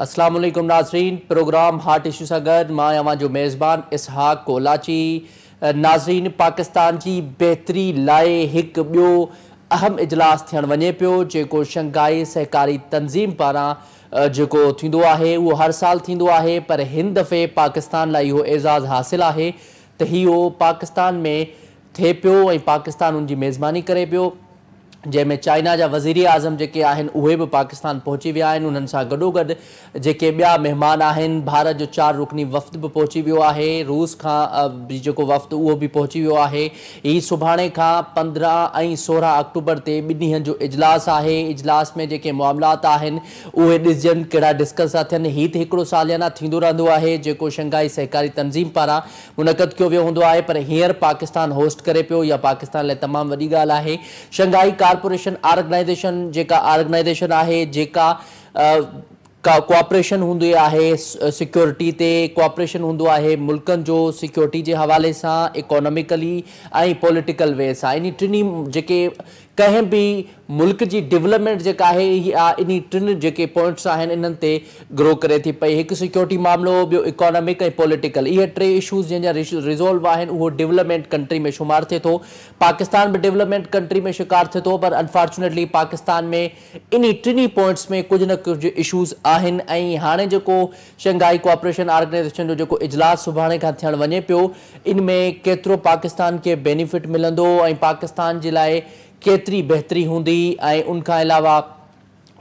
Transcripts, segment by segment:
अस्सलाम वालेकुम नाज़रीन, प्रोग्राम हाट इशू सां गॾु मां अव्हां जो मेज़बान इसहाक कोलाची। नाज़रीन, पाकिस्तान जी बहितरी लाइ हिकु ॿियो अहम इजलास थियणु वञे पियो, जेको शंघाई सहकारी तंज़ीम पारां जेको थींदो आहे उहो हर साल थींदो आहे, पर हिन दफ़े पाकिस्तान लाइ इहो एज़ाज़ हासिल आहे त इहो पाकिस्तान में थिए पियो ऐं पाकिस्तान उनजी मेज़बानी करे पियो, जंहिंमें चाइना जा वज़ीर आज़म जेके आहिनि उहे बि पाकिस्तान पहुची विया आहिनि। उन्हनि सां गॾोगॾु जेके ॿिया महिमान आहिनि, भारत जो 4 रुकनी वफ़्द बि पहुची वियो आहे, रूस खां बि जेको वफ़्द उहो बि पहुची वियो आहे। हीउ सुभाणे खां 15 ऐं 16 अक्टूबर ते ॿिनि ॾींहनि जो इजलास आहे। इजलास में जेके मामलात आहिनि उहे ॾिसजनि, कहिड़ा डिस्कस था थियनि। हीउ त हिकिड़ो सालियाना थींदो रहंदो आहे जेको शंघाई सहकारी तंज़ीम पारां मुनक़द कयो वियो हूंदो आहे, पर हींअर पाकिस्तान होस्ट करे पियो, इहा पाकिस्तान लाइ तमामु वॾी ॻाल्हि आहे। शंघाई कॉर्पोरेशन ऑर्गेनाइजेशन जेका ऑर्गेनाइजेशन आहे, जेका कोऑपरेशन हूंदी आहे सिक्योरिटी ते, कोऑपरेशन हूंदो आहे मुल्कनि जो सिक्योरिटी जे हवाले सां, इकोनॉमिकली ऐं पॉलिटिकल वे सां। इन टिन्ही जेके कंहिं बि मुल्क जी डेवलपमेंट जेका आहे इहा इन टिनि जेके पॉइंट्स आहिनि इन्हनि ते ग्रो करे थी पई। हिकु सिक्योरिटी मामिलो, ॿियो इकोनॉमिक ऐं पॉलिटिकल, इहे टे इशूज़ जंहिंजा रिज़ॉल्व आहिनि उहो डेवलपमेंट कंट्री में शुमार थिए थो। पाकिस्तान बि डेवलपमेंट कंट्री में शिकार थिए थो, पर अनफॉर्चुनेटली पाकिस्तान में इन टिन्ही पॉइंट्स में कुझु न कुझु इशूज़ आहिनि। ऐं हाणे जेको शंघाई कोऑपरेशन ऑर्गेनाइजेशन जो जेको इजलास सुभाणे खां थियणु वञे पियो, इन में केतिरो पाकिस्तान खे बेनिफिट मिलंदो ऐं पाकिस्तान जे लाइ केतिरी बहितरी हूंदी ऐं उनखां अलावा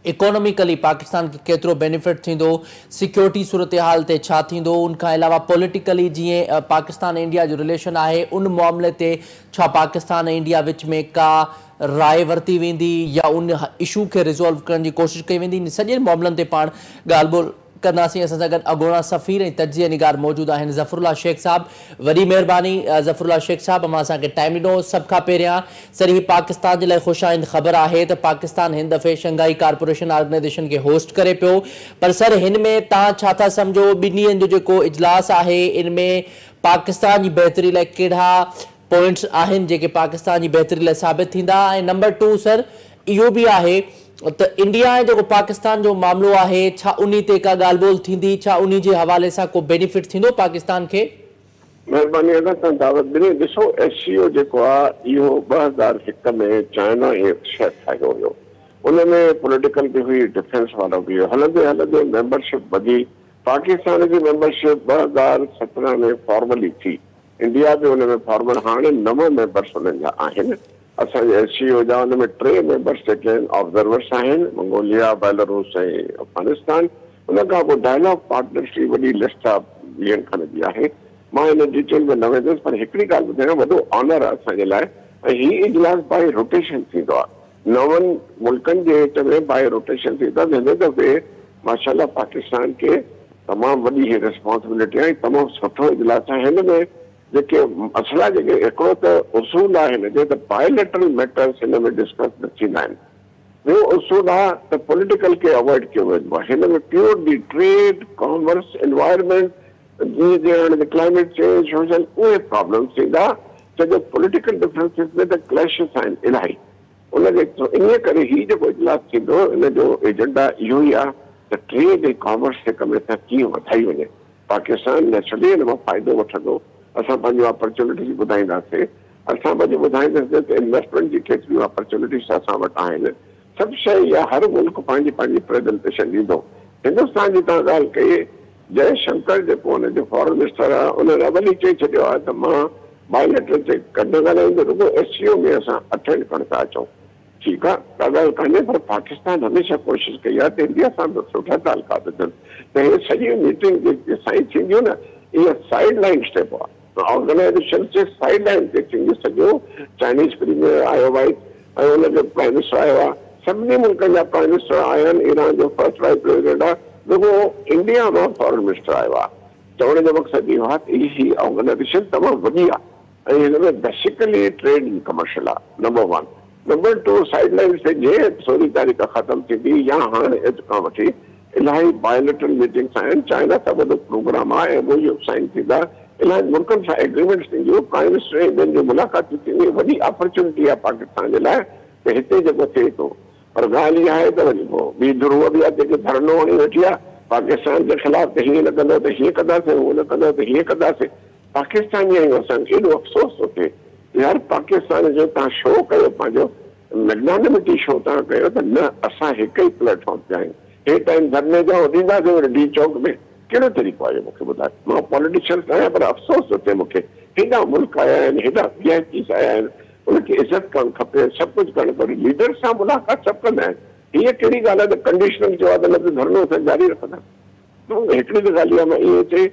इकोनॉमिकली पाकिस्तान खे केतिरो बेनिफिट थींदो, सिक्योरिटी सूरत हाल ते छा थींदो, उनखां अलावा पॉलिटिकली जीअं पाकिस्तान इंडिया जो रिलेशन आहे उन मामले ते छा पाकिस्तान ऐं इंडिया विच में का राय वरिती वेंदी या उन इशू खे रिज़ॉल्व करण जी कोशिशि कई वेंदी। इन सॼे मामलनि ते पाण ॻाल्हि ॿोल कंदासीं। असां सां गॾु अॻोणा सफ़ीर ऐं तजिया निगार मौजूदु आहिनि ज़फ़रुल्लाह शेख साहब। वॾी महिरबानी ज़फ़रुल्लाह शेख साहब, अव्हां असांखे टाइम ॾिनो। सभ खां पहिरियां सर, हीअ पाकिस्तान जे लाइ ख़ुशि आइंद ख़बर आहे त पाकिस्तान हिन दफ़े शंघाई कॉर्पोरेशन ऑर्गेनाइजेशन खे होस्ट करे पियो, पर सर हिन में तव्हां छा था सम्झो, ॿिनि ॾींहनि जो जेको इजलास आहे इन में पाकिस्तान जी बहितरी लाइ कहिड़ा पॉइंट्स आहिनि जेके पाकिस्तान जी बहितरी लाइ साबित थींदा? ऐं नंबर 2 सर इहो बि आहे त इंडिया ऐं जेको पाकिस्तान जो मामिलो आहे, छा उन ते का ॻाल्हि ॿोल थींदी, छा उन जे हवाले सां को बेनिफिट थींदो पाकिस्तान खे? महिरबानी अदा तव्हां दावत ॾिनी। ॾिसो, एससीओ जेको आहे इहो 2001 में चाइना एक शइ ठाहियो हुयो, उन में पॉलिटिकल बि हुई, डिफेंस वारो बि हुयो। हलंदे हलंदे मेंबरशिप वधी। पाकिस्तान जी मेंबरशिप 2017 में फॉर्मली थी, इंडिया बि उन में फॉर्मल। हाणे 9 मेंबर्स हुननि जा आहिनि। असांजे एससीओ जा हुन में 3 मेंबर्स जेके आहिनि ऑब्ज़र्वर्स आहिनि, मंगोलिया, बेलारूस ऐं अफ़गानिस्तान। उन खां पोइ डायलॉग पार्टनर्स जी वॾी लिस्ट आहे, 20 खन जी आहे। मां हिन डिटेल में न वेंदुसि, पर हिकिड़ी ॻाल्हि ॿुधायां, वॾो ऑनर आहे असांजे लाइ। ऐं हीउ इजलास बाय रोटेशन थींदो आहे, 9 मुल्कनि जे विच में बाय रोटेशन थींदो आहे। हिन दफ़े माशाअल्लाह पाकिस्तान खे तमामु वॾी हीअ रिस्पॉन्सिबिलिटी आहे, तमामु सुठो इजलास आहे। हिन में जेके मसइला, जेके हिकिड़ो त उसूल आहे हिन जो त बायलेटरल मैटर्स हिन में डिस्कस न थींदा आहिनि। ॿियो उसूल आहे त पॉलिटिकल खे अवॉइड कयो वेंदो आहे। हिन में प्योरली ट्रेड, कॉमर्स, एनवायरमेंट, जीअं जीअं हाणे क्लाइमेट चेंज, सोशल, उहे प्रॉब्लम्स थींदा, छो जो पॉलिटिकल डिफरेंसिस में त क्लैशेस आहिनि इलाही। उनजे इन करे हीउ जेको इजलास थींदो इन जो एजेंडा इहो ई आहे त ट्रेड ऐं कॉमर्स हिक ॿिए सां कीअं वधाई वञे। पाकिस्तान नेचुरली हिन मां फ़ाइदो वठंदो। असां पंहिंजी अपॉर्चुनिटीज़ ॿुधाईंदासीं, असां पंहिंजी ॿुधाईंदासीं त इन्वेस्टमेंट जी केतिरियूं अपॉर्चुनिटीज़ असां वटि आहिनि। सभु शइ इहा हर मुल्क पंहिंजी पंहिंजी प्रेज़ेंटेशन ॾींदो। हिंदुस्तान जी तव्हां ॻाल्हि कई, जयशंकर जेको हुनजो फॉरन मिनिस्टर आहे, उन अवल ई चई छॾियो आहे त मां बायलेटरल ते कॾहिं ॻाल्हाईंदो, रुॻो एससीओ में असां अटेंड करण था अचूं। ठीकु आहे, का ॻाल्हि कान्हे, पर पाकिस्तान हमेशह कोशिशि कई आहे त इंडिया सां बि सुठा तालुकात हुजनि। त हे सॼी मीटिंग जेकी साइन थींदियूं न, इहा साइड लाइन स्टेप आहे। ऑर्गेनाइजेशन जे साइड लाइन ते थींदी। सॼो चाइनीज़ प्रीमियर आयो आहे ऐं हुनजो प्राइम मिनिस्टर आयो आहे, सभिनी मुल्कनि जा प्राइम मिनिस्टर आया आहिनि। ईरान जो फर्स्ट वाइस प्रेसिडेंट आहे, रुॻो इंडिया मां फॉरन मिनिस्टर आयो आहे। चवण जो मक़सदु इहो आहे त हीअ ऑर्गेनाइजेशन तमामु वॾी आहे ऐं हिन में बेसिकली ट्रेड इन कमर्शियल आहे, नंबर 1। नंबर 2, साइड लाइन ते जीअं 16 तारीख़ ख़तमु थींदी या हाणे अॼु खां वठी इलाही बायलेटरल मीटिंग्स आहिनि। चाइना सां वॾो प्रोग्राम आहे, एमओयू साइन थींदा, इलाही मुल्कनि सां एग्रीमेंट्स थींदियूं, प्राइम मिनिस्टर ऐं ॿियनि जूं मुलाक़ातूं थींदियूं। वॾी अपॉर्चुनिटी आहे पाकिस्तान जे लाइ त हिते जेको थिए थो। पर ॻाल्हि इहा आहे त वरी पोइ ॿी ध्रुव बि आहे, जेके धरनो हणी वेठी आहे। پاڪستان جي خلاف ته هيئن نه ڪندو ته هيئن ڪنداسين، هونئن نه ڪندو ته هيئن ڪنداسين. پاڪستاني آهيون اسان کي ايڏو افسوس ٿو ٿئي يار پاڪستان جو توهان شو ڪيو پنهنجو ميگنانمٽي شو توهان ڪيو ته نه اسان هڪ ئي پليٽ فارم تي آهيون. هي ٽائيم ڌرڻي جا ڏينداسين وري ڊي چوڪ ۾ ڪهڙو طريقو آهي اهو مون کي ٻڌايو. مان پوليٽيشن نه آهيان پر افسوس ٿو ٿئي مون کي. هيڏا ملڪ آيا آهن، هيڏا وي آء پيز آيا آهن، ان کي عزت ڪرڻ کپي، سڀ ڪجهه ڪرڻ کپي، ليڊر سان ملاقات سڀ ڪندا آهن. هيء ڪهڙي ڳالهه آهي ته ڪنڊيشنل چيو آهي ته نه ته ڌرڻو اسان جاري رکنداسين. هڪڙي ته ڳالهه اها مان ائين چئي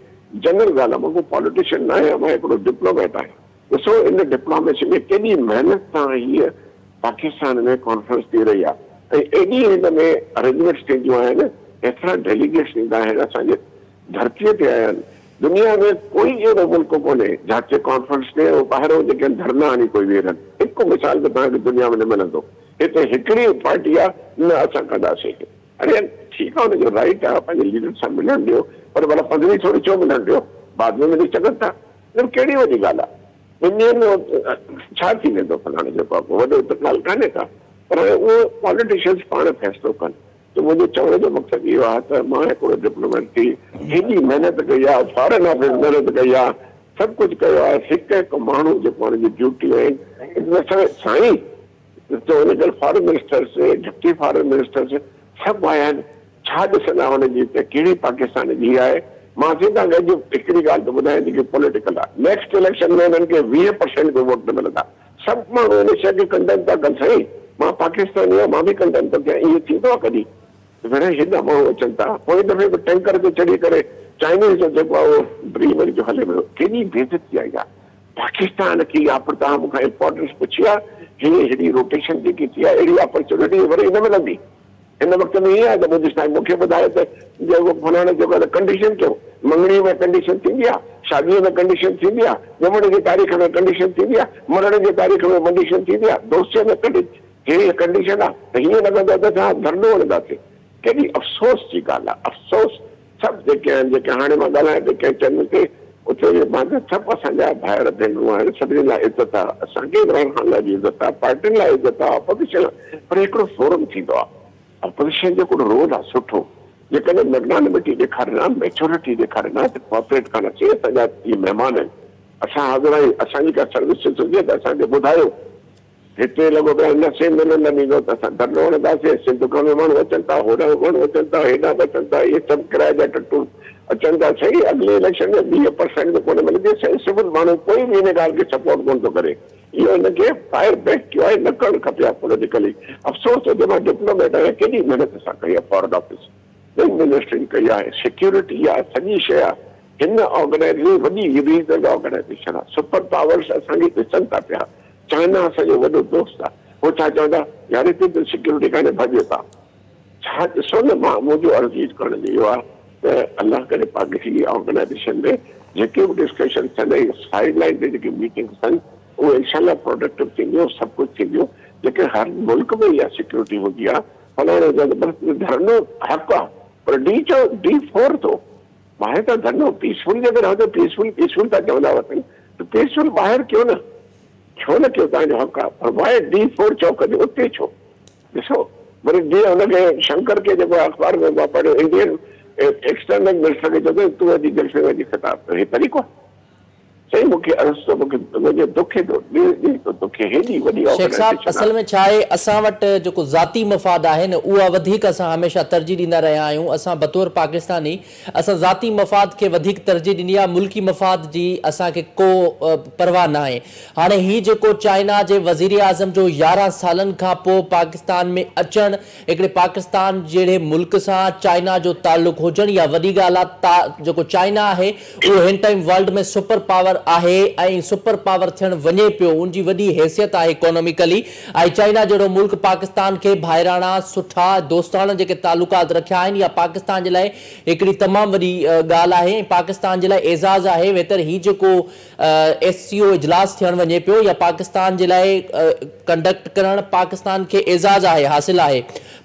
جنرل ڳالهه آهي، مان ڪو پاليٽيشن نه آهيان، مان هڪڙو ڊپلوميٽ آهيان. ڏسو ان ڊپلوميسي ۾ ڪيڏي محنت سان هيء پاڪستان ۾ ڪانفرنس ٿي رهي آهي ۽ ايڏي هن ۾ ارينجمينٽس ٿينديون آهن، ايترا ڊيليگيٽس ايندا آهن، اسان جي ڌرتيء تي آيا آهن. دنيا ۾ ڪوئي اهڙو ملڪ ڪونهي جاتي ڪانفرنس ٿئي ۽ ٻاهرون جيڪي آهن ڌرڻا هڻي ڪوئي ويهي رهن. هڪ مثال به توهان کي دنيا ۾ نه ملندو. هتي هڪڙي پارٽي آهي نه اسان ڪنداسين. اڙي يار ٺيڪ آ ان جو رائيٽ آ پنهنجي ليڊر سان ملڻ ڏيو پر ڀلا پڌري ٿوري ڇو ملڻ ڏيو بعد ۾ ملي سگهن ٿا مطلب ڪهڙي وڏي ڳالهه آ ٻن ڏينهن ۾ ڇا ٿي ويندو فلاڻي جيڪو آ ڪو وڏو ته ڳالهه ڪانهي ڪا پر هاڻي اهو پاليٽيشنس پاڻ فيصلو ڪن ته منهنجو چوڻ جو مقصد اهو آ ته مان هڪڙو ڊپلوميٽ ٿي هيڏي محنت ڪئي آ فارن آفيس محنت ڪئي آ سڀ ڪجهه ڪيو آ هڪ هڪ ماڻهو جيڪو ان جي ڊيوٽيون آهن سائين ته ان ڪري foreign ministers, deputy foreign ministers سڀ آيا آهن، ڇا ڏسندا هن جي ته ڪهڙي پاڪستان جي آهي. مان سائين توهان کي اڄ هڪڙي ڳالهه ٿو ٻڌايان جيڪي پوليٽيڪل آهي، نيڪسٽ اليڪشن ۾ هنن کي 20 پرسينٽ به ووٽ نه ملندا. سڀ ماڻهو ان شيء کي ڪنڊيم ٿا ڪن، سائين مان پاڪستاني آهيان مان به ڪنڊيم ٿو ڪيان، ائين ٿيندو آهي ڪڏهن؟ ته ڀيڻ هيڏا ماڻهو اچن ٿا، پوئين دفعي به ٽينڪر تي چڙهي ڪري چائنيز جو جيڪو آهي اهو بري وري جو هلي ويو، ڪيڏي بيعزتي آهي اها. پاڪستان کي اها پر توهان مون کان امپارٽنس پڇي آهي، هي هيڏي روٽيشن جيڪي ٿي آهي اهڙي اپرچونٽي وري نه ملندي. هن وقت ۾ ائين آهي ته منهنجي سائين مون کي ٻڌايو ته جيڪو فلاڻو جيڪو آهي ته ڪنڊيشن ڪيو، مڱڻي ۾ ڪنڊيشن ٿيندي آهي، شاديء ۾ ڪنڊيشن ٿيندي آهي، ڄمڻ جي تاريخ ۾ ڪنڊيشن ٿيندي آهي، مرڻ جي تاريخ ۾ ڪنڊيشن ٿيندي آهي، دوستيء ۾ ڪنڊيشن، هي ڪنڊيشن آهي ته هيئن نه ڪندو ته اسان ڌرڻو هڻنداسين. ڪيڏي افسوس جي ڳالهه آهي، افسوس. سڀ جيڪي آهن، جيڪي هاڻي مان ڳالهايان پيو ڪنهن چينل تي، اتي به مان چيو سڀ اسان جا ڀائر ڀينرون آهن، سڀني لاء عزت آهي، اسان کي عمران خان لاء به عزت آهي، پارٽين لاء عزت آهي، اپوزيشن لاء، پر هڪڙو فورم ٿيندو آهي، اپوزيشن جو هڪڙو رول آهي سٺو، جيڪڏهن ميگنانمٽي ڏيکارين ها، ميچورٽي ڏيکارين ها ته ڪوآپريٽ ڪن، اسين اسان جا اهي مهمان آهن، اسان حاضر آهيون، اسان جي ڪا سروسز هجي ته اسان کي ٻڌايو. هتي لڳو پيو آهي نه سي ملڻ نه ڏيندو ته اسان ڌرڻو هڻنداسين، سنڌ کان به ماڻهو اچن ٿا، هوڏانهن به ماڻهو اچن ٿا، هيڏانهن به اچن ٿا، اهي سڀ ڪرائي جا ٽٽو اچن ٿا، سائين اڳلي اليڪشن ۾ 20 پرسينٽ به ڪونه ملندي، سينسيبل ماڻهو ڪوئي به ان ڳالهه کي سپورٽ ڪونه ٿو ڪري، اهو هن کي فائر بيڪ ڪيو آهي، نه ڪرڻ کپي ها پوليٽيڪلي، افسوس ٿو ٿئي مان ڊپلوميٽ آهيان ڪيڏي محنت سان ڪئي آهي فارن آفيس ٻن منسٽرين ڪئي آهي، سيڪيورٽي آهي، سڄي شيء آهي، هن آرگنائيزيشن وڏي ريجنل آرگنائيزيشن آهي، سپر پاورس اسان کي ڏسن ٿا پيا. چائنا اسان جو وڏو دوست آ هو ڇا چوندا يار هتي ته سيڪيورٽي ڪانهي ڀڄ هتان ڇا ڏسو نه مان منهنجو عرض ئي ڪرڻ جو اهو آ ته الله ڪري پاڪ هي آرگنائيزيشن ۾ جيڪي به ڊسڪشن ٿين ۽ سائيڊ لائين تي جيڪي ميٽنگس ٿين اهي انشاء الله پروڊڪٽو ٿينديون سڀ ڪجهه ٿينديون جيڪي هر ملڪ ۾ اها سيڪيورٽي هوندي آ فلاڻو چوندو بس ڌرڻو حق آ پر ڊي چئو ڊي فور ٿو ٻاهر ته ڌرڻو پيسفل جيڪڏهن هجي پيسفل پيسفل ٿا چوندا وتن ته پيسفل ٻاهر ڪيو نه ڇو نه ڪيو توهان جو حق آ پر واء ڊي فور چوڪ تي اتي ڇو ڏسو وري ڊي هن کي شنڪر کي جيڪو اخبار ۾ مان پڙهيو انڊين ايڪسٽرنل منسٽر کي چيو اٿئي تون اچي جلسي ۾ اچي خطاب ڪر هي طريقو آ سائين مون کي عرض ٿو مون کي منهنجو دکي ٿو ڏينهن ڏينهن ٿو دکي هيڏي وڏي شيخ صاحب آرگنائيزيشن آ. اصل ۾ ڇا آهي اسان وٽ جيڪو ذاتي مفاد آهي نه اها وڌيڪ اسان هميشه ترجيح ڏيندا رهيا آهيون اسان بطور پاڪستاني اسان ذاتي مفاد کي وڌيڪ ترجيح ڏني آهي، ملڪي مفاد جي اسان کي ڪو پرواهه ناهي. هاڻي هي جيڪو چائنا جي وزيراعظم جو 11 سالن کان پوء پاڪستان ۾ اچڻ، هڪڙي پاڪستان جهڙي ملڪ سان چائنا جو تعلق هجڻ اها وڏي ڳالهه آهي، جيڪو چائنا آهي اهو هن ٽائيم ورلڊ ۾ سپر پاور آهي ۽ سپر پاور ٿيڻ وڃي پيو، ان جي وڏي حيثيت آهي اڪاناميڪلي ۽ چائنا جهڙو ملڪ پاڪستان کي ڀائراڻا، سٺا، دوستاڻا جيڪي تعلقات رکيا آهن اها پاڪستان جي لاء هڪڙي تمام وڏي ڳالهه آهي ۽ پاڪستان جي لاء اعزاز آهي ويتر هي جيڪو ايس سي او اجلاس ٿيڻ وڃي پيو يا پاڪستان جي لاء ڪنڊڪٽ ڪرڻ پاڪستان کي اعزاز آهي حاصل آهي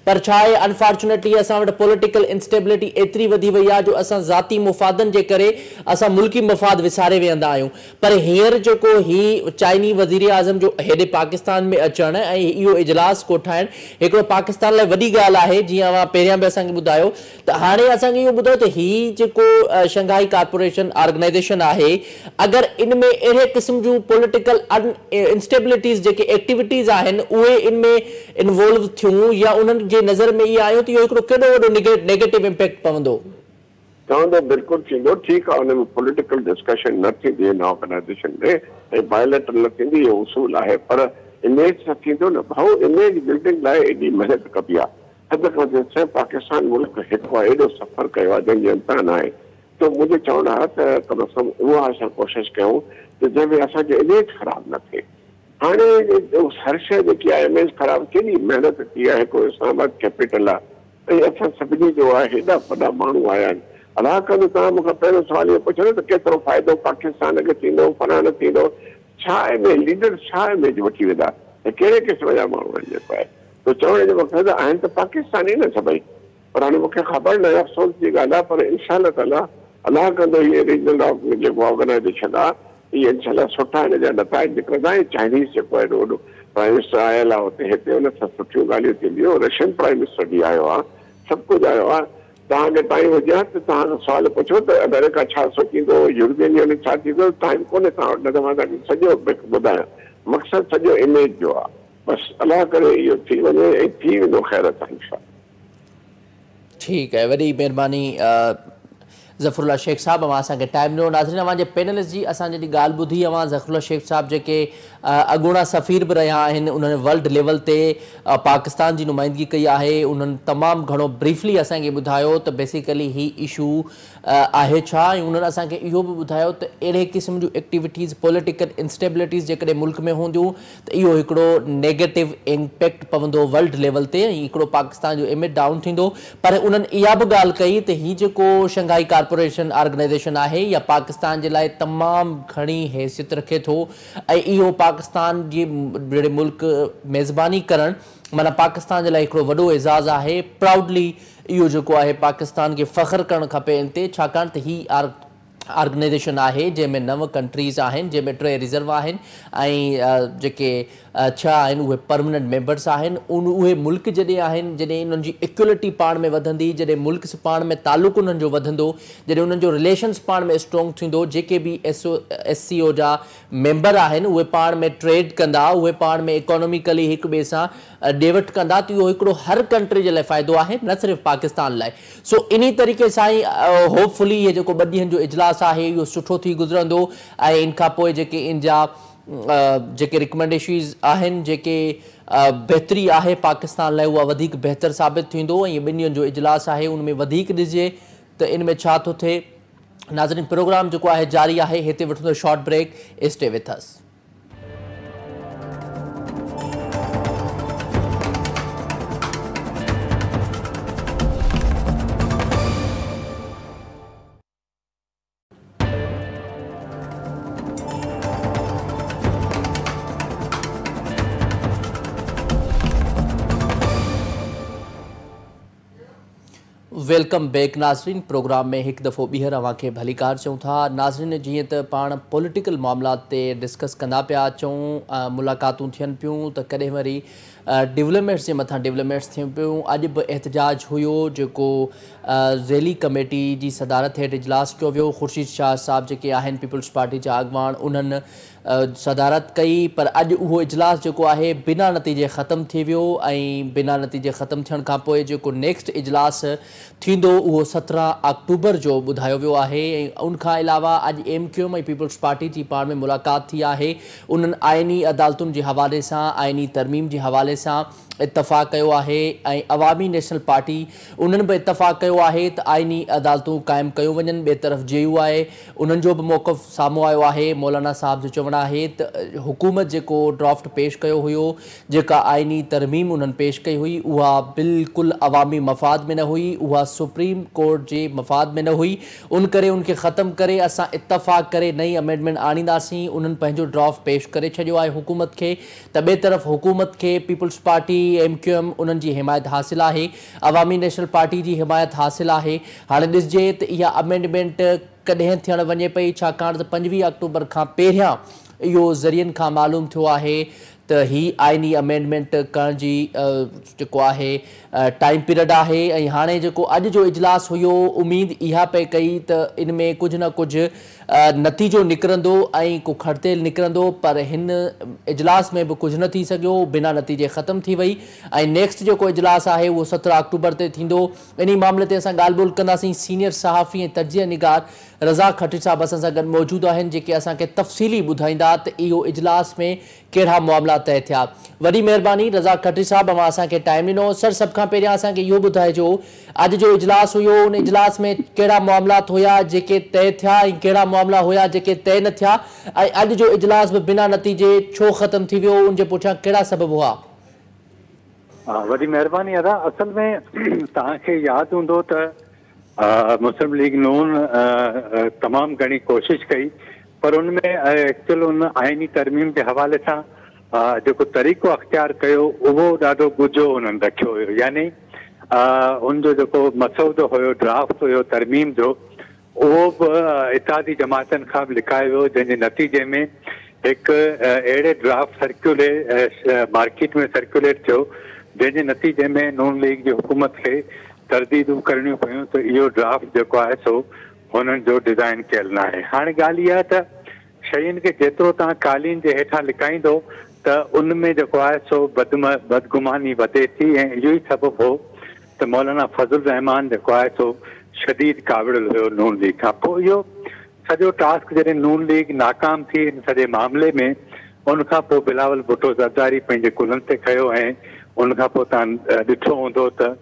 پر ڇا آهي انفارچونيٽلي اسان وٽ پوليٽيڪل انسٽيبلٽي ايتري وڌي وئي آهي جو اسان ذاتي مفادن جي ڪري اسان ملڪي مفاد وساري ويهندا آهيون. پر هينئر جيڪو هي چائني وزيراعظم جو هيڏي پاڪستان ۾ اچڻ ۽ اهو اجلاس ڪوٺائڻ هڪڙو پاڪستان لاء وڏي ڳالهه آهي، جيئن اوهان پهريان به اسان کي ٻڌايو ته هاڻي اسان کي اهو ٻڌايو ته هي جيڪو شنگهائي ڪارپوريشن آرگنائيزيشن آهي اگر ان ۾ اهڙي قسم جون پوليٽيڪل انسٽيبلٽيز جيڪي ايڪٽيوٽيز آهن اهي ان ۾ انوالو ٿيون يا انهن جي نظر ۾ اهي آيون ته اهو هڪڙو ڪيڏو وڏو نيگيٽو امپيڪٽ پوندو؟ پوندو بلڪل ٿيندو، ٺيڪ آهي ان ۾ پوليٽيڪل ڊسڪشن نه ٿيندي ان آرگنائيزيشن ۾ ۽ بائليٽرل نه ٿيندي اهو اصول آهي پر اميج ته ٿيندو نه ڀائو اميج بلڊنگ لاء ايڏي محنت ڪبي آهي. حد کان وڌيڪ سائين پاڪستان ملڪ هڪ آهي ايڏو سفر ڪيو آهي جنهن جي انتها ناهي ته منهنجو چوڻ آهي ته ڪم از ڪم اها اسان ڪوشش ڪيون ته جنهن ۾ اسان جي اميج خراب نه ٿئي هاڻي هر شيء جيڪي آهي اميج خراب ڪيڏي محنت ٿي آهي هڪڙو اسلام آباد ڪيپيٽل آهي ۽ اسان سڀني جو آهي هيڏا وڏا ماڻهو آيا آهن الله ڪندو توهان مون کان پهريون سوال اهو پڇيو نه ته ڪيترو فائدو پاڪستان کي ٿيندو فلاڻو ٿيندو ڇا اميج ليڊر ڇا اميج وٺي ويندا ۽ ڪهڙي قسم جا ماڻهو آهن جيڪو آهي سو چوڻ جو مقصد آهن ته پاڪستاني نه سڀئي پر هاڻي مونکي خبر ناهي افسوس جي ڳالهه آهي پر انشاء الله تعالي الله ڪندو هي ريجنل جيڪو آرگنائيزيشن آهي اهي انشاء الله سٺا هن جا نتائج نڪرندا ۽ چائنيز جيڪو آهي ايڏو وڏو پرائم منسٽر آيل آهي هتي هتي ان سان سٺيون ڳالهيون ٿينديون رشين پرائم منسٽر به آيو آهي سڀ ڪجهه آيو آهي توهان کي ٽائيم هجي ها ته توهان کان سوال پڇو ته آمريڪا ڇا سوچيندو يورپين يونين ڇا ٿيندو ٽائيم ڪونهي توهان وٽ نه ته مان توهان کي سڄو ٻڌايان مقصد سڄو اميج جو آهي. بس الله ڪري اهو ٿي وڃي ۽ ٿي ويندو خير سان انشاء الله. ٺيڪ آهي وڏي مهرباني ظفر الله شيخ صاحب اوهان اسان کي ٽائيم ڏنو. ناظرين اوهان جي پينلسٽ جي اسان جڏهن ڳالهه ٻڌي اوهان ظفر الله شيخ صاحب جيڪي اڳوڻا سفير به رهيا آهن انهن ورلڊ ليول تي پاڪستان جي نمائندگي ڪئي آهي انهن تمام گهڻو بريفلي اسان کي ٻڌايو ته بيسيڪلي هي اشو آهي ڇا ۽ انهن اسان کي اهو به ٻڌايو ته اهڙي قسم جون ايڪٽيوٽيز پوليٽيڪل انسٽيبلٽيز جيڪڏهن ملڪ ۾ هونديون ته اهو هڪڙو نيگيٽو امپيڪٽ پوندو ورلڊ ليول تي ۽ هڪڙو پاڪستان جو اميج ڊائون ٿيندو پر انهن اها به ڳالهه ڪئي ته هي جيڪو شنگهائي ڪارپوريشن آرگنائيزيشن آهي يا پاڪستان جي لاء تمام گهڻي حيثيت رکي ٿو ۽ اهو پاڪستان جي جهڙي ملڪ ميزباني ڪرڻ معنيٰ پاڪستان جي لاء هڪڙو وڏو اعزاز آهي پرائوڊلي اهو جيڪو آهي پاڪستان کي فخر ڪرڻ کپي ان تي ڇاڪاڻ ته هي آرگنائيزيشن آهي جنهن ۾ 9 ڪنٽريز آهن جنهن ۾ 3 ريزرو آهن ۽ جيڪي 6 آهن اهي پرمننٽ ميمبرس آهن. اهي ملڪ جڏهن آهن جڏهن انهن جي ايڪولٽي پاڻ ۾ وڌندي جڏهن ملڪ پاڻ ۾ تعلق انهن جو وڌندو جڏهن انهن جو رليشنس پاڻ ۾ اسٽرانگ ٿيندو جيڪي به ايس سي او جا ميمبر آهن اهي پاڻ ۾ ٽريڊ ڪندا اهي پاڻ ۾ اڪانوميڪلي هڪ ٻئي سان ڏي وٺ ڪندا ته اهو هڪڙو هر ڪنٽري جي لاء فائدو آهي نه صرف پاڪستان لاء سو انهي طريقي سان ئي هوپ فلي هي جيڪو 2 ڏينهن جو اجلاس آهي اهو سٺو ٿي گذرندو ۽ ان کان پوء جيڪي ان جا جيڪي ريڪمينڊيشيز آهن جيڪي بهتري آهي پاڪستان لاء اها وڌيڪ بهتر ثابت ٿيندو ۽ 2 ڏينهن جو اجلاس آهي ان ۾ وڌيڪ ڏسجي ته ان ۾ ڇا ٿو ٿئي. ناظرين پروگرام جيڪو آهي جاري آهي هتي وٺندو short break stay with us. Welcome back ناظرين پروگرام ۾ هڪ دفعو ٻيهر اوهان کي ڀليڪار چئون ٿا. ناظرين جيئن ته پاڻ پوليٽيڪل معاملات تي ڊسڪس ڪندا پيا اچون ملاقاتون ٿين پيون ته ڪڏهن وري ڊولپمينٽس جي مٿان ڊولپمينٽس ٿين پيون. اڄ به احتجاج هيو جيڪو ذيلي ڪميٽي جي صدارت هيٺ اجلاس ڪيو ويو. خورشيد شاهه صاحب جيڪي آهن پيپلز پارٽي جا اڳواڻ انهن صدارت ڪئي پر اڄ اهو اجلاس جيڪو آهي بنا نتيجي ختم ٿي ويو ۽ بنا نتيجي ختم ٿيڻ کانپوء جيڪو نيڪسٽ اجلاس ٿيندو اهو 17 آڪٽوبر جو ٻڌايو ويو آهي ۽ ان کان علاوه اڄ M Q M ۽ peoples party جي پاڻ ۾ ملاقات ٿي آهي انهن آئيني عدالتن جي حوالي سان آئيني ترميم جي حوالي سان اتفاق ڪيو آهي ۽ عوامي نيشنل پارٽي انهن به اتفاق ڪيو آهي ته آئيني عدالتون قائم ڪيون وڃن. ٻئي طرف جي يو آء انهن جو به موقف سامهون آيو آهي. مولانا صاحب جو چوڻ آهي ته حڪومت جيڪو ڊرافٽ پيش ڪيو هيو جيڪا آئيني ترميم انهن پيش ڪئي هئي اها بلڪل عوامي مفاد ۾ نه هئي اها اها سپريم ڪورٽ جي مفاد ۾ نه هئي، ان ڪري ان کي ختم ڪري اسان اتفاق ڪري نئين امينڊمينٽ آڻينداسين. انهن پنهنجو ڊرافٽ پيش ڪري ڇڏيو آهي حڪومت کي ته ٻئي طرف حڪومت کي peoples party, M Q M انهن جي حمايت حاصل آهي، عوامي نيشنل پارٽي جي حمايت حاصل آهي. هاڻي ڏسجي ته اها امينڊمينٽ ڪڏهن ٿيڻ وڃي پئي، ڇاڪاڻ ته 25 آڪٽوبر کان پهريان اهو ذريعن کان معلوم ٿيو آهي ته هي آئيني امينڊمينٽ ڪرڻ جي جيڪو آهي ٽائيم پيريڊ آهي. ۽ هاڻي جيڪو اڄ جو اجلاس هيو، اميد اها پئي ڪئي ته ان ۾ ڪجهه نه ڪجهه نتيجو نڪرندو ۽ ڪو کڙتيل نڪرندو، پر هن اجلاس ۾ به ڪجهه نه ٿي سگهيو، بنا نتيجي ختم ٿي وئي. ۽ نيڪسٽ جيڪو اجلاس آهي اهو 17 آڪٽوبر تي ٿيندو. انهي معاملي تي اسان ڳالهه ٻولهه ڪنداسين. سينيئر صحافي ۽ تجزيه نگار رزاق کٽي صاحب اسان سان گڏ موجود آهن، جيڪي اسان کي تفصيلي ٻڌائيندا ته اهو اجلاس ۾ ڪهڙا معاملا طئي ٿيا. وڏي مهرباني رزاق کٽي صاحب، اوهان اسان کي ٽائيم ڏنو. سر، سڀ کان پهريان اسان کي اهو ٻڌائجو، اڄ جو اجلاس هيو، ان اجلاس ۾ ڪهڙا معاملات هيا جيڪي طئي ٿيا ۽ ڪهڙا معاملا هيا جيڪي طئي نه ٿيا، ۽ اڄ جو اجلاس به بنا نتيجي ڇو ختم ٿي ويو، ان جي پٺيان ڪهڙا سبب هئا؟ وڏي مهرباني ادا. اصل ۾ توهان کي ياد هوندو ته مسلم ليگ نون تمام گهڻي ڪوشش ڪئي، پر ان ۾ ايڪچوئل ان آئيني ترميم جي حوالي سان جيڪو طريقو اختيار ڪيو اهو ڏاڍو ڳجهو انهن رکيو هيو، يعني ان جو جيڪو مسودو هيو، ڊرافٽ هيو ترميم جو، اهو به اتحادي جماعتن کان به لڪايو ويو، جنهن جي نتيجي ۾ هڪ اهڙي ڊرافٽ سرڪيولي مارڪيٽ ۾ سرڪيوليٽ ٿيو، جنهن جي نتيجي ۾ نون ليگ جي حڪومت کي ترديدون ڪرڻيون پيون ته اهو ڊرافٽ جيڪو آهي سو هنن جو ڊزائن ڪيل ناهي. هاڻي ڳالهه اها آهي ته شين کي جيترو توهان قالين جي هيٺان لڪائيندو ته ان ۾ جيڪو آهي سو بدگماني وڌي ٿي، ۽ اهو ئي سبب هو ته مولانا فضل الرحمان جيڪو آهي سو شديد ڪاوڙيل هيو نون ليگ کان. پوء اهو سڄو ٽاسڪ جڏهن نون ليگ ناڪام ٿي ان سڄي معاملي ۾، ان کان پوء بلاول ڀٽو زرداري پنهنجي ڪلهن تي کنيو، ۽ ان کان پوء توهان ڏٺو هوندو ته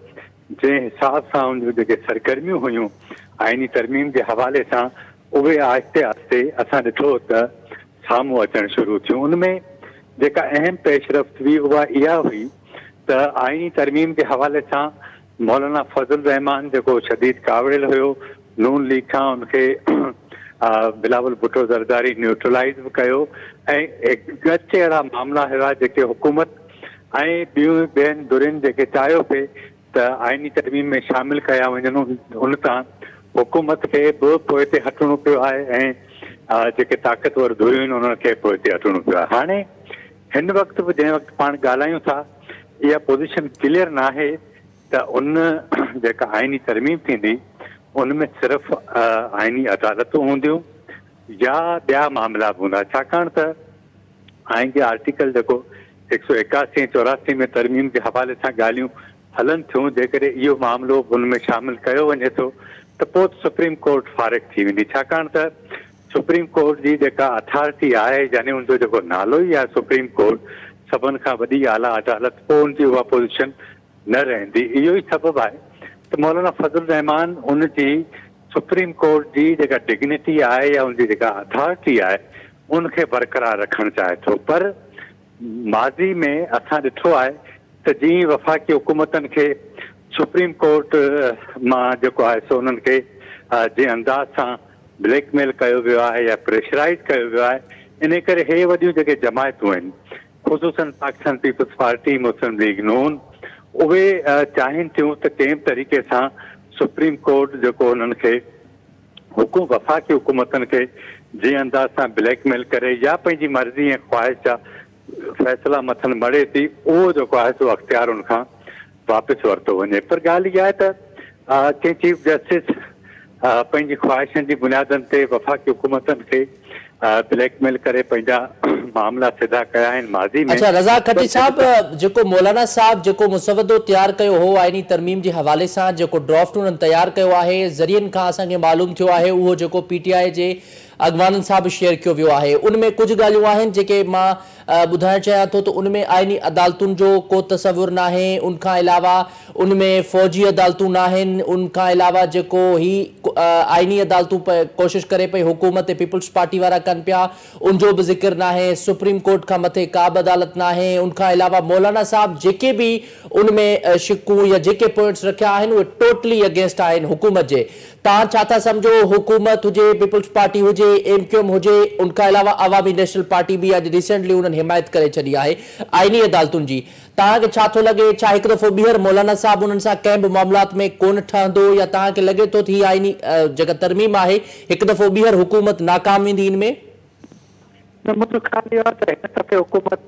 جنهن حساب سان ان جون جيڪي سرگرميون هيون آئيني ترميم جي حوالي سان، اهي آهستي آهستي اسان ڏٺو ته سامهون اچڻ شروع ٿيون. ان ۾ جيڪا اهم پيش رفت هئي اها اها هئي ته آئيني ترميم جي حوالي سان مولانا فضل الرحمان جيڪو شديد ڪاوڙيل هيو نون ليگ کان، ان کي بلاول ڀٽو زرداري نيوٽرلائيز به ڪيو، ۽ ڳچ اهڙا معاملا هيا جيڪي حڪومت ۽ ٻيون ٻين ڌرين جيڪي چاهيو پئي ته آئيني ترميم ۾ شامل ڪيا وڃن، ان تان حڪومت کي به پوئتي هٽڻو پيو آهي ۽ جيڪي طاقتور ڌريون آهن انهن کي پوئتي هٽڻو پيو آهي. هاڻي هن وقت به جنهن وقت پاڻ ڳالهايون ٿا اها پوزيشن ڪليئر ناهي ته ان جيڪا آئيني ترميم ٿيندي ان ۾ صرف آئيني عدالتون هونديون يا ٻيا معاملا به هوندا، ڇاڪاڻ ته آئين جي آرٽيڪل جيڪو 181 ۽ 84 ۾ ترميم جي حوالي سان ڳالهيون هلن ٿيون، جيڪڏهن اهو معاملو به ان ۾ شامل ڪيو وڃي ٿو ته پوء ته سپريم ڪورٽ فارغ ٿي ويندي، ڇاڪاڻ ته سپريم ڪورٽ جي جيڪا اٿارٽي آهي، يعني ان جو جيڪو نالو ئي آهي سپريم ڪورٽ، سڀن کان وڏي اعليٰ عدالت، پوء ان جي اها پوزيشن نه رهندي. اهو ئي سبب آهي ته مولانا فضل الرحمان ان جي سپريم ڪورٽ جي جيڪا ڊگنيٽي آهي يا ان جي جيڪا اٿارٽي آهي ان کي برقرار رکڻ چاهي ٿو، پر ماضي ۾ اسان ڏٺو آهي ته جيئن وفاقي حڪومتن کي سپريم ڪورٽ مان جيڪو آهي سو انهن کي جنهن انداز سان بليڪ ميل ڪيو ويو آهي يا پريشرائيز ڪيو ويو آهي، انهي ڪري هي وڏيون جيڪي جماعتون آهن خصوصن پاڪستان پيپلز پارٽي، مسلم ليگ نون، اهي چاهين ٿيون ته ڪنهن به طريقي سان سپريم ڪورٽ جيڪو انهن کي حڪم وفاقي حڪومتن کي جنهن انداز سان بليڪ ميل ڪري يا پنهنجي مرضي ۽ خواهش جا فيصلا مٿن مڙهي ٿي، اهو جيڪو آهي سو اختيار ان کان واپس ورتو وڃي. پر ڳالهه اها آهي ته ڪنهن چيف جسٽس پنهنجي خواهشن جي بنيادن تي وفاقي حڪومتن کي بليڪ ميل ڪري پنهنجا معاملا سڌا ڪيا آهن ماضي ۾. اڇا رزاق کٽي صاحب، جيڪو مولانا صاحب جيڪو مسودو تيار ڪيو هو آئيني ترميم جي حوالي سان، جيڪو ڊرافٽ انهن تيار ڪيو آهي، ذريعن کان اسان کي معلوم ٿيو آهي اهو جيڪو پي ٽي آء جي اڳواڻن سان به شيئر ڪيو ويو آهي. ان ۾ ڪجهه ڳالهيون آهن جيڪي مان ٻڌائڻ چاهيان ٿو ته ان ۾ آئيني عدالتن جو ڪو تصور ناهي، ان کان علاوه ان ۾ فوجي عدالتون ناهن، ان کان علاوه جيڪو هي آئيني عدالتون ڪوشش ڪري پئي حڪومت پيپلز پارٽي وارا ڪن پيا ان جو به ذڪر ناهي، سپريم ڪورٽ کان مٿي ڪا به عدالت ناهي. ان کان علاوه مولانا صاحب جيڪي به ان ۾ شقون يا جيڪي پوائنٽس رکيا آهن اهي ٽوٽلي اگينسٽ آهن حڪومت جي. توهان ڇا ٿا سمجهو، حڪومت هجي، پيپلز پارٽي هجي، ايم ڪيو ايم هجي، ان کان علاوه عوامي نيشنل پارٽي به اڄ ريسينٽلي انهن حمايت ڪري ڇڏي آهي آئيني عدالتن جي، توهان کي ڇا ٿو لڳي، ڇا هڪ دفعو ٻيهر مولانا صاحب انهن سان ڪنهن به معاملات ۾ ڪونه ٺهندو يا توهان کي لڳي ٿو ته هي آئيني جيڪا ترميم آهي هڪ دفعو ٻيهر حڪومت ناڪام ويندي ان ۾؟ نه، منهنجو خيال اهو آهي ته هن دفعي حڪومت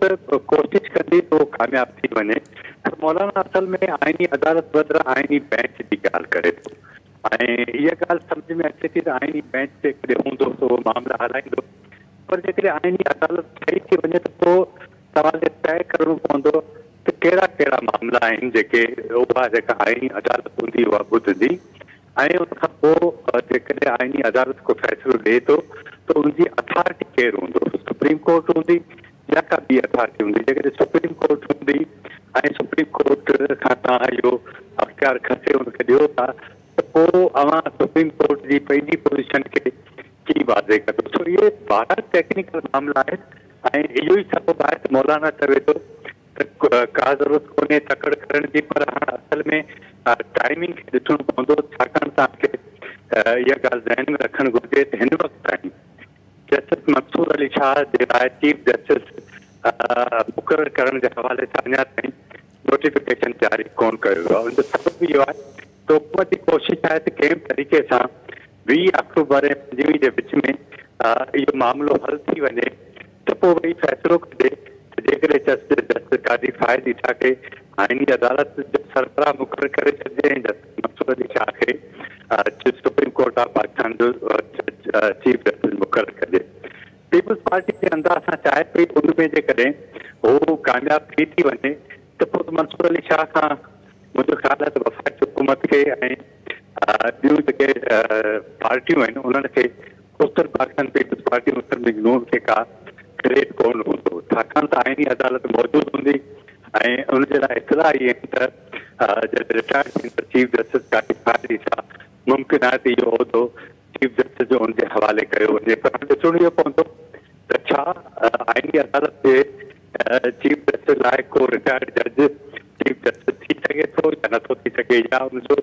ڪوشش ڪندي ته اهو ڪامياب ٿي وڃي، پر مولانا اصل ۾ آئيني عدالت بدران آئيني بينچ جي ڳالهه ڪري ٿو ۽ اها ڳالهه سمجهه ۾ اچي ٿي ته آئيني بينچ جيڪڏهن هوندو ته اهو معاملا هلائيندو، پر جيڪڏهن آئيني عدالت ٺهي ٿي وڃي ته پوء توهان کي طئي ڪرڻو پوندو ته ڪهڙا ڪهڙا معاملا آهن جيڪي اها جيڪا آئيني عدالت هوندي اها ٻڌندي ۽ ان کان پوء جيڪڏهن آئيني عدالت ڪو فيصلو ڏئي ٿو ته ان جي اٿارٽي ڪير هوندو، سپريم ڪورٽ هوندي يا ڪا ٻي اٿارٽي هوندي؟ جيڪڏهن سپريم ڪورٽ هوندي ۽ سپريم ڪورٽ کان توهان اهو اختيار کسي ان کي ڏيو ٿا ته پوء اوهان سپريم ڪورٽ جي پنهنجي پوزيشن کي ڪيئن واضح ڪندو؟ سو اهي بهرحال ٽيڪنيڪل معاملا آهن ۽ اهو ئي سبب آهي ته مولانا چوي ٿو ته ڪا ضرورت ڪونهي تڪڙ ڪرڻ جي، پر هاڻ اصل ۾ ٽائمنگ کي ڏسڻو پوندو، ڇاڪاڻ ته توهان کي اها ڳالهه ذهن ۾ رکڻ گهرجي ته هن وقت تائين جسٽس منصور علي شاهه جي لاء چيف جسٽس مقرر ڪرڻ جي حوالي سان اڃا تائين نوٽيفڪيشن جاري ڪونه ڪيو ويو آهي. ان جو سبب اهو آهي ته حڪومت جي ڪوشش آهي ته ڪنهن به طريقي سان 20 آڪٽوبر ۽ 25 جي وچ ۾ اهو معاملو حل ٿي وڃي ته پوء ويهي فيصلو ڪجي ته جيڪڏهن جسٽس قاضي فائز عيسيٰ کي آئيني عدالت جو سربراهه مقرر ڪري ڇڏجي ۽ جسٽس منصور علي شاهه کي سپريم ڪورٽ آف پاڪستان جو چيف جسٽس مقرر ڪجي. پيپلز پارٽي جي انداز سان چاهي پئي ان ۾ جيڪڏهن هو ڪامياب ٿي ٿي وڃي ته پوء منصور علي شاهه کان منهنجو خيال آهي ته وفاقي حڪومت کي ۽ ٻيون جيڪي پارٽيون آهن انهن کي اتر پاڪستان پيپلز پارٽي مسلم ليگ نون کي ڪا ٿريٽ ڪونه هوندو، ڇاڪاڻ ته آئيني عدالت موجود هوندي ۽ ان جي لاء اطلاع اهي آهن ته جڏهن رٽائرڊ ٿيندڙ چيف جسٽس قاضي فائز عيسيٰ ممڪن آهي ته اهو عهدو چيف جسٽس جو ان جي حوالي ڪيو وڃي، پر هاڻي ڏسڻو اهو پوندو ته ڇا آئيني عدالت جي چيف جسٽس لاء ڪو رٽائرڊ جج چيف جسٽس ٿي سگهي ٿو يا نٿو ٿي سگهي يا ان جو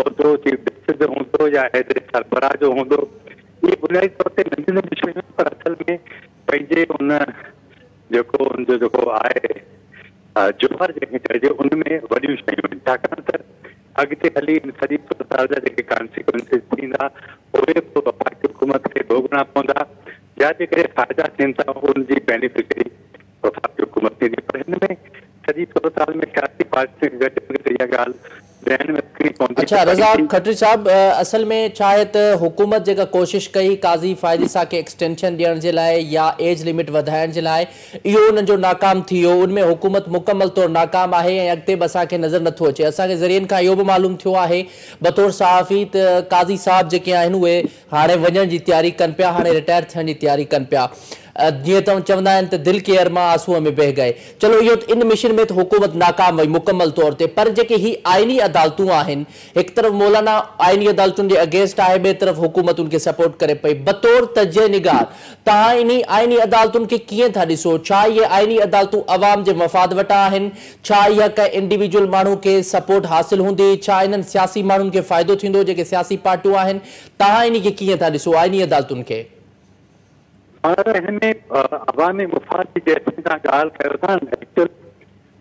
عهدو چيف جسٽس جو هوندو يا عهدي سربراهه جو هوندو. اهي بنيادي طور تي ننڍيون ننڍيون شيون آهن، پر اصل ۾ پنهنجي ان جيڪو ان جو جيڪو آهي جوهر جنهن کي چئجي ان ۾ وڏيون شيون آهن، ڇاڪاڻ ته اڳتي هلي ان سڄي صورتحال جا جيڪي ڪانسيڪوئنسز ٿيندا اهي به وفاقي حڪومت کي ڀوڳڻا پوندا يا جيڪڏهن فائدا ٿين ٿا ان جي بينيفشري وفاقي حڪومت ٿيندي. پر هن ۾ سڄي صورتحال ۾ سياسي پارٽين کي گڏ گڏ اها ڳالهه ذهن ۾ رکڻي پوندي اڇا ته رضا پنهنجي کٽري صاحب اصل ۾ ڇا آهي ته حڪومت جيڪا ڪوشش ڪئي قاضي فائز عيسيٰ کي ايڪسٽينشن ڏيڻ جي لاء يا ايج لمٽ وڌائڻ جي لاء اهو انهن جو ناڪام ٿي ويو، ان ۾ حڪومت مڪمل طور ناڪام آهي ۽ اڳتي به اسان کي نظر نٿو اچي. اسان کي ذريعن کان اهو به معلوم ٿيو آهي بطور صحافي ته قاضي صاحب جيڪي آهن اهي هاڻي وڃڻ جي تياري ڪن پيا، هاڻي رٽائر ٿيڻ جي تياري ڪن پيا. جيئن ته چوندا آهن ته دل ڪي ارمان آنسوء ۾ بهه گئي. چلو اهو ته ان مشن ۾ ته حڪومت ناڪام وئي مڪمل طور تي، پر جيڪي هي آئيني عدالتون آهن، هڪ طرف مولانا آئيني عدالتن جي اگينسٽ آهي، ٻئي طرف حڪومت ان کي سپورٽ ڪري پئي. بطور تجزيه نگار توهان انهي آئيني عدالتن کي ڪيئن ٿا ڏسو؟ ڇا اهي آئيني عدالتون عوام جي مفاد وٽان آهن؟ ڇا اها ڪنهن انڊيويجوئل ماڻهو کي سپورٽ حاصل هوندي؟ ڇا انهن سياسي ماڻهن کي فائدو ٿيندو جيڪي سياسي پارٽيون آهن؟ توهان انهي کي ڪيئن ٿا ڏسو آئيني عدالتن کي؟ پر هن ۾ عوامي مفاد جي جيسين توهان ڳالهه ڪيو ٿا نه ايڪچوئل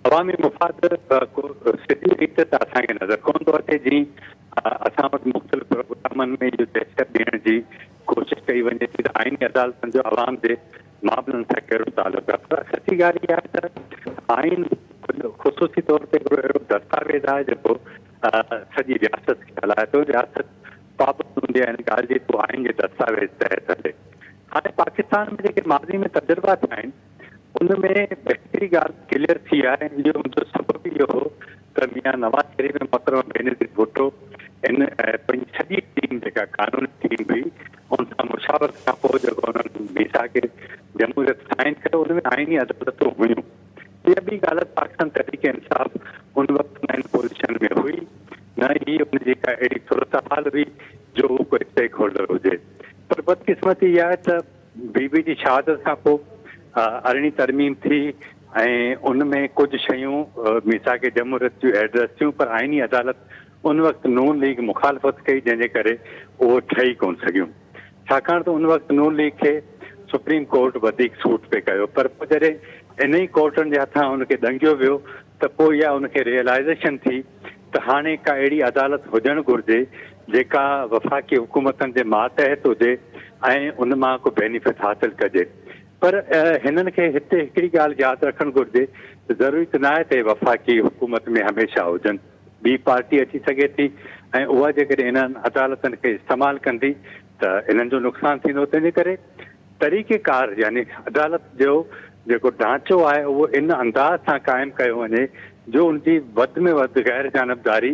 عوامي مفاد ڪو سڌي ريت ته اسان کي نظر ڪونه ٿو اچي، جيئن اسان وٽ مختلف پروگرامن ۾ اهو جيسچر ڏيڻ جي ڪوشش ڪئي وڃي ٿي ته آئيني عدالتن جو عوام جي معاملن سان ڪهڙو تعلق آهي، پر سچي ڳالهه اها آهي ته آئين خصوصي طور تي هڪڙو اهڙو دستاويز آهي جيڪو سڄي رياست کي هلائي ٿو، رياست پابند هوندي آهي ان ڳالهه جي ته اهو آئين جي دستاويز تحت هلي. هاڻي پاڪستان ۾ جيڪي ماضي ۾ تجربا ٿيا آهن ان ۾ هڪڙي ڳالهه ڪليئر ٿي آهي ۽ اهو ان جو سبب اهو هو ته ميان نواز شريف ۽ محترمه بينظير ڀٽو ان پنهنجي سڄي ٽيم جيڪا قانوني ٽيم هئي ان سان مشاورت کان پوءِ جيڪو انهن ميثاق جمهوريت سائن ڪيو، ان ۾ آئيني عدالتون هيون. اها ٻي ڳالهه پاڪستان تحريڪ انصاف ان وقت نه ان پوزيشن ۾ هئي، نه ئي ان جي ڪا اهڙي صورت حال هئي جو اهو ڪو اسٽيڪ هولڊر هجي. پر بدقسمتي اها آهي ته بي بي جي شهادت کان پوءِ 18 ترميم ٿي ۽ ان ۾ ڪجهه شيون ميثاق جمهوريت جون ايڊريس ٿيون، پر آئيني عدالت ان وقت نون ليگ مخالفت ڪئي، جنهن جي ڪري اهو ٺهي ڪونه سگهيون، ڇاڪاڻ ته ان وقت نون ليگ کي سپريم ڪورٽ وڌيڪ سوٽ پئي ڪيو. پر پوءِ جڏهن ان ئي ڪورٽن جي هٿان ان کي ڏنگيو ويو ته پوءِ اها ان کي ريئلائيزيشن ٿي ته هاڻي ڪا اهڙي عدالت هجڻ گهرجي جيڪا وفاقي حڪومتن جي ماتحت هجي ۽ ان مان ڪو بينيفٽ حاصل ڪجي. پر هنن کي هتي هڪڙي ڳالهه ياد رکڻ گهرجي ته ضروري ته نه آهي ته وفاقي حڪومت ۾ هميشه هجن، ٻي پارٽي اچي سگهي ٿي ۽ اها جيڪڏهن انهن عدالتن کي استعمال ڪندي ته انهن جو نقصان ٿيندو. تنهن جي ڪري طريقيڪار يعني عدالت جو جيڪو ڍانچو آهي اهو ان انداز سان قائم ڪيو وڃي جو ان جي وڌ ۾ وڌ غير جانبداري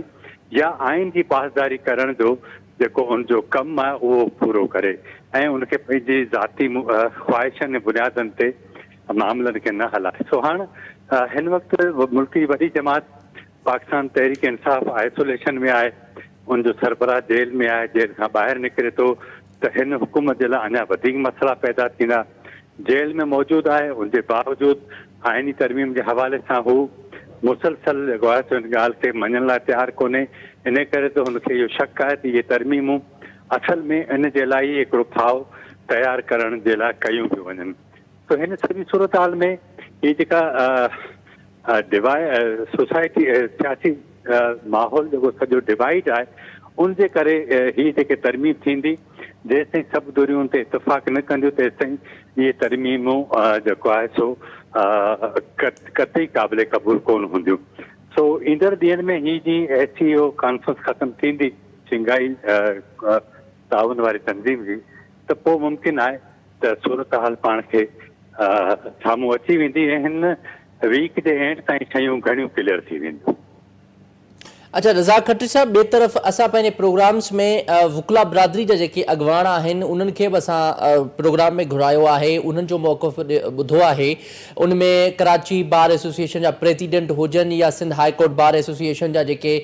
يا آئين جي پاسداري ڪرڻ جو جيڪو ان جو ڪم آهي اهو پورو ڪري ۽ ان کي پنهنجي ذاتي خواهشن ۽ بنيادن تي معاملن کي نه هلائي. سو هاڻي هن وقت ملڪ جي وڏي جماعت پاڪستان تحريڪ انصاف آئسوليشن ۾ آهي، ان جو سربراهه جيل ۾ آهي، جيل کان ٻاهر نڪري ٿو ته هن حڪومت جي لاءِ اڃا وڌيڪ مسئلا پيدا ٿيندا. جيل ۾ موجود آهي، ان جي باوجود آئيني ترميم جي حوالي سان هو مسلسل جيڪو آهي سو هن ڳالهه کي مڃڻ لاءِ تيار ڪونهي. ان ڪري ته هن کي اهو شڪ آهي ته اهي ترميمون اصل ۾ ان جي لاءِ ئي هڪڙو ڦائو تيار ڪرڻ جي لاءِ ڪيون پيون وڃن. ته هن سڄي صورت حال ۾ هيءَ جيڪا سوسائٽي سياسي ماحول جيڪو سڄو ڊوائيڊ آهي ان جي ڪري هيءَ جيڪي ترميم ٿيندي، جيس تائين سڀ ڌريون ان تي اتفاق نه ڪنديون تيس تائين اهي ترميمون جيڪو آهي سو قطعي قابل قبول ڪونه هونديون. سو ايندڙ ڏينهن ۾ هيءَ جيئن ايس سي او ڪانفرنس ختم ٿيندي شنگهائي تعاون واري تنظيم جي، ته پوءِ ممڪن آهي ته صورت حال پاڻ کي سامهون اچي ويندي ۽ هن ويڪ جي اينڊ تائين شيون گهڻيون ڪليئر ٿي وينديون. اڇا رزاق کٽري صاحب، ٻئي طرف اسان پنهنجي پروگرامس ۾ وڪلا برادري جا جيڪي اڳواڻ آهن انهن کي به اسان پروگرام ۾ گهرايو آهي، انهن جو موقف ٻڌو آهي. ان ۾ ڪراچي بار ايسوسيئيشن جا پريزيڊنٽ هجن يا Sindh high court bar association جا جيڪي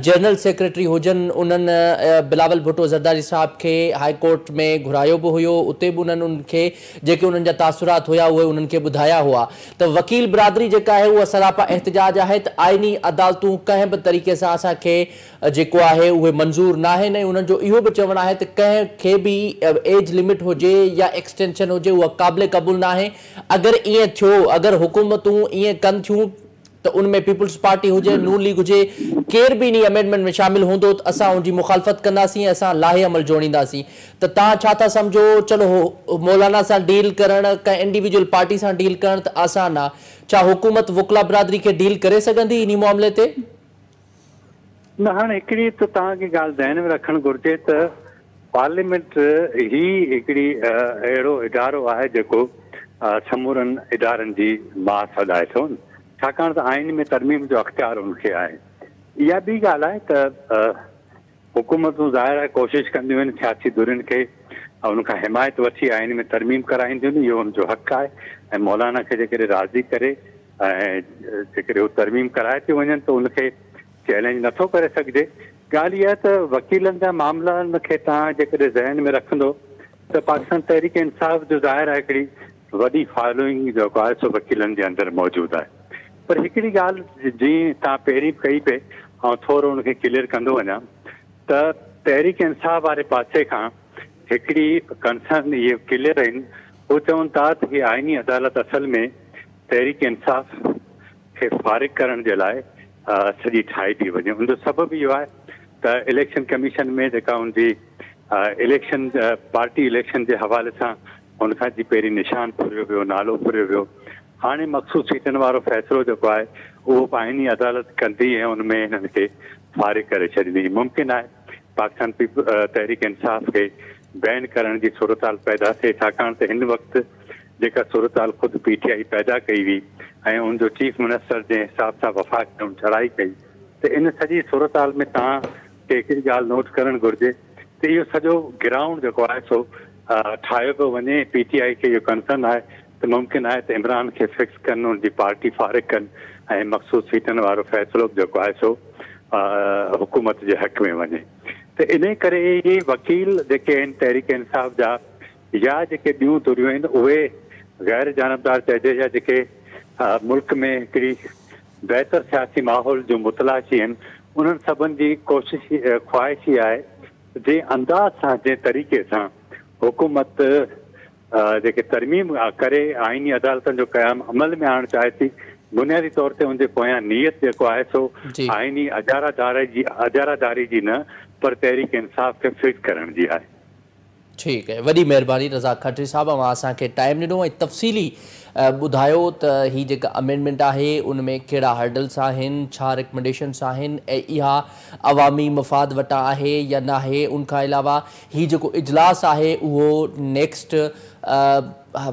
جنرل سيڪريٽري هجن، انهن بلاول ڀٽو زرداري صاحب کي هاءِ ڪورٽ ۾ گهرايو به هيو. اتي به انهن ان کي جيڪي انهن جا تاثرات هئا اهي انهن کي ٻڌايا هئا. ته وڪيل برادري جيڪا آهي اها سراپا احتجاج آهي ته آئيني عدالتون ڪنهن به طريقي سان اسان کي جيڪو آهي اهي منظور نه آهن ۽ انهن جو اهو به چوڻ آهي ته ڪنهن کي به ايج لمٽ هجي يا ايڪسٽينشن هجي اها قابل قبول نه آهي. اگر ائين ٿيو، اگر حڪومتون ائين ڪن ٿيون ته ان ۾ پيپلز پارٽي هجي، نون ليگ هجي، ڪير به ان امينڊمينٽ ۾ شامل هوندو ته اسان ان جي مخالفت ڪنداسين، اسان لاهي عمل جوڙينداسين. ته توهان ڇا ٿا سمجهو؟ چلو مولانا سان ڊيل ڪرڻ، ڪنهن انڊيويجوئل پارٽي سان ڊيل ڪرڻ ته آسان آهي، ڇا حڪومت وڪلا برادري کي ڊيل ڪري سگهندي ان معاملي تي؟ نه، هاڻي هڪڙي ته توهان کي ڳالهه ذهن ۾ رکڻ گهرجي ته پارليامينٽ ئي هڪڙي اهڙو ادارو آهي جيڪو سمورن ادارن جي مان سڏائي ٿو، ڇاڪاڻ ته آئين ۾ ترميم جو اختيار ان کي آهي. اها ٻي ڳالهه آهي ته حڪومتون ظاهر آهي ڪوشش ڪنديون آهن سياسي ڌرين کي ان کان حمايت وٺي آئين ۾ ترميم ڪرائينديون آهن، اهو ان جو حق آهي. ۽ مولانا کي جيڪڏهن راضي ڪري ۽ جيڪڏهن هو ترميم ڪرائي ٿيون وڃن ته ان کي چئلينج نٿو ڪري سگهجي. ڳالهه اها ته وڪيلن جا معاملن کي توهان جيڪڏهن ذهن ۾ رکندو ته پاڪستان تحريڪ انصاف جو ظاهر آهي هڪڙي وڏي فالوئنگ جيڪو آهي سو وڪيلن جي اندر موجود آهي. پر هڪڙي ڳالهه جيئن توهان پهرين ڪئي پئي ۽ ٿورو ان کي ڪليئر ڪندو وڃان ته تحريڪ انصاف واري پاسي کان هڪڙي ڪنسرن اهي ڪليئر آهن. هو چون ٿا ته هيءَ آئيني عدالت اصل ۾ تحريڪ انصاف کي فارغ ڪرڻ جي لاءِ سڄي ٺاهي ٿي وڃي. ان جو سبب اهو آهي ته اليڪشن ڪميشن ۾ جيڪا ان جي اليڪشن پارٽي اليڪشن جي حوالي سان هن کان جي پهرين نشان ڦريو ويو، نالو ڦريو ويو، هاڻي مخصوص سيٽن وارو فيصلو جيڪو آهي اهو به آئيني عدالت ڪندي ۽ ان ۾ هنن کي فارغ ڪري ڇڏيندي. ممڪن آهي پاڪستان تحريڪ انصاف کي بين ڪرڻ جي صورت حال پيدا ٿئي، ڇاڪاڻ ته هن وقت جيڪا صورت حال خود پي ٽي I پيدا ڪئي هئي ۽ ان جو چيف منسٽر جنهن حساب سان وفاق ۾ چڙهائي ڪئي، ته ان سڄي صورت حال ۾ توهان کي هڪڙي ڳالهه نوٽ ڪرڻ گهرجي ته ته اهو سڄو گرائونڊ جيڪو آهي سو ٺاهيو پيو وڃي. پي ٽي آء کي اهو ڪنسرن آهي ته ممڪن آهي ته عمران کي فڪس ڪن، ان جي پارٽي فارغ ڪن ۽ مخصوص سيٽن وارو فيصلو به جيڪو آهي سو حڪومت جي حق ۾ وڃي. ته انهي ڪري اهي وڪيل جيڪي آهن تحريڪ انصاف جا يا جيڪي ٻيون ڌريون آهن اهي غير جانبدار چئجي يا جيڪي ملڪ ۾ هڪڙي بهتر سياسي ماحول جون متلاشي آهن انهن سڀن جي ڪوشش خواهش هي آهي ته جنهن انداز سان جنهن طريقي سان حڪومت جيڪي ترميم ڪري آئيني عدالتن جو قيام عمل ۾ آڻڻ چاهي ٿي بنيادي طور تي ان جي پويان نيت جيڪو آهي سو آئيني اجاره داري جي نه پر تحريڪ انصاف کي فڪس ڪرڻ جي آهي. ٺيڪ آهي وڏي مهرباني رزاق کٽري صاحب اوهان اسان کي ٽائيم ڏنو ۽ تفصيلي ٻڌايو ته هي جيڪا امينڊمينٽ آهي ان ۾ ڪهڙا هرڊلس آهن ڇا ريڪمينڊيشنس آهن ۽ اها عوامي مفاد وٽان آهي يا ناهي ان کان علاوه هي جيڪو اجلاس آهي اهو نيڪسٽ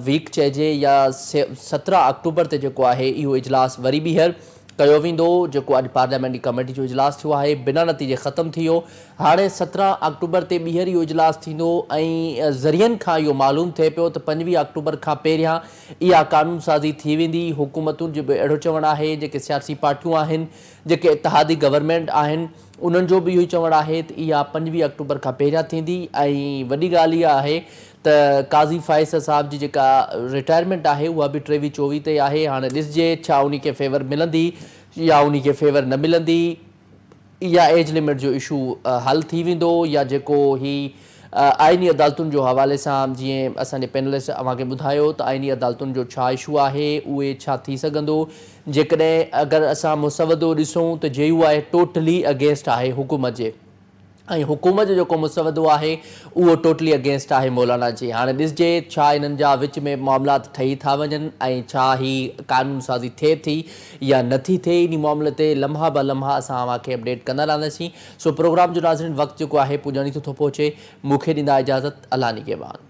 ويڪ چئجي يا 17 آڪٽوبر تي جيڪو آهي اهو اجلاس وري ٻيهر ڪيو ويندو، جيڪو اڄ پارليامينٽي ڪميٽي جو اجلاس ٿيو آهي، بنا نتيجي ختم ٿي ويو، هاڻي 17 آڪٽوبر تي ٻيهر اهو اجلاس ٿيندو ۽ ذريعن کان اهو معلوم ٿئي پيو ته 25 آڪٽوبر کان پهريان اها قانون سازي ٿي ويندي، حڪومتن جو به اهڙو چوڻ آهي، جيڪي سياسي پارٽيون آهن، جيڪي اتحادي گورنمينٽ آهن، انهن جو به اهو ئي چوڻ آهي ته اها 25 آڪٽوبر کان پهريان ٿيندي ۽ وڏي ڳالهه اها آهي ته قاضي فائز صاحب جي جيڪا رٽائرمينٽ آهي اها به 23 24 تي آهي هاڻي ڏسجي ڇا انهي کي فيور ملندي يا انهي کي فيور نه ملندي يا ايج لمٽ جو اشو حل ٿي ويندو يا جيڪو هي آئيني عدالتن جو حوالي سان جيئن اسان جي پينلسٽ اوهان کي ٻڌايو ته آئيني عدالتن جو ڇا اشو آهي اهي ڇا ٿي سگهندو جيڪڏهن اگر اسان مسودو ڏسون ته جي يو آء ٽوٽلي اگينسٽ آهي حڪومت جي ۽ حڪومت جو جيڪو مسودو آهي اهو ٽوٽلي اگينسٽ آهي مولانا جي هاڻي ڏسجي ڇا انهن جا وچ ۾ معاملات ٺهي ٿا وڃن ۽ ڇا هي قانون سازي ٿئي ٿي يا نه ٿي ٿئي انهي معاملي تي لمحا به لمحا اسان اوهان کي اپڊيٽ ڪندا رهنداسين سو پروگرام جو ناظرين وقت جيڪو آهي پڄاڻي ٿو ٿو پهچي مون کي ڏيندا اجازت الله نگهبان.